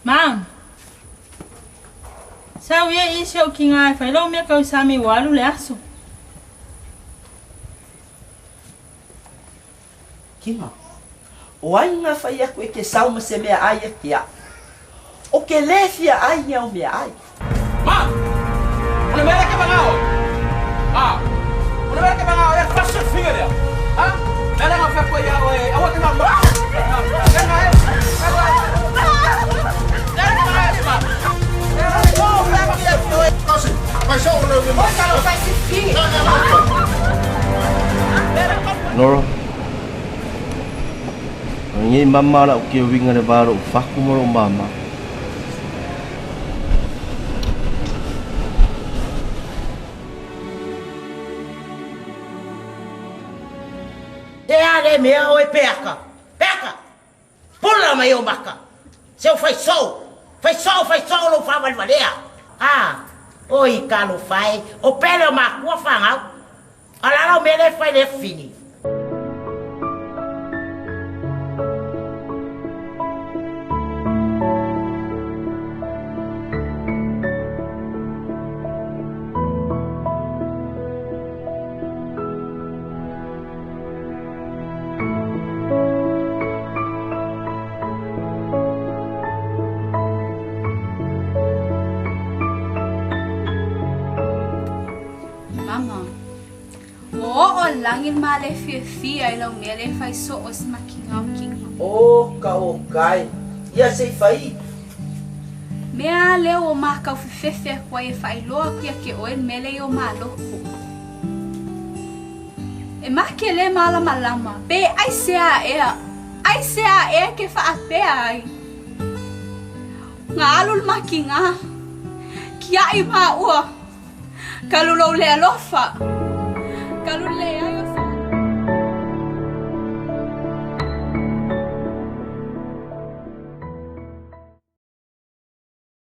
Mama. Sau ia i si ou kinga e fai lou mea kau sami ua alu le aso. Kinga. O ai nga fai aku e ke sau ma se mea ai e ke a. O ke le fia ai ni au mea ai. Ma! O le mea lea ke mangao. A. O le mea lea ke mangao e fasa finga lea. Ha? Mea lea nga fai ko ia oe. Aua te ma. Mea nga e. Nora, o ngei mama la o ke winga le varo o faku mo mama. E a le mea oe peaka. Peaka! Pula mai o maka. Se o fai soo. Fai soo, fai soo lou faavalevalea. A, oi talofa e, o pele o makua fanau. A o le a lau mea lea e fai lea fini? Mama, ua oo lagi le ma le fiafia i lau mea lea e fai soo o se makiga o kinga. O ka o kai, ia sei fai. Mea lea ua makau fefefe aku ai e faailoa aku ia ke oe le mea lea i o maloko. E make le malamalama, pe aisea ea, aisea ea ke faapea ai. Nga alu le makiga, kiaʻi maua, kalu lou le alofa, kalu le leai.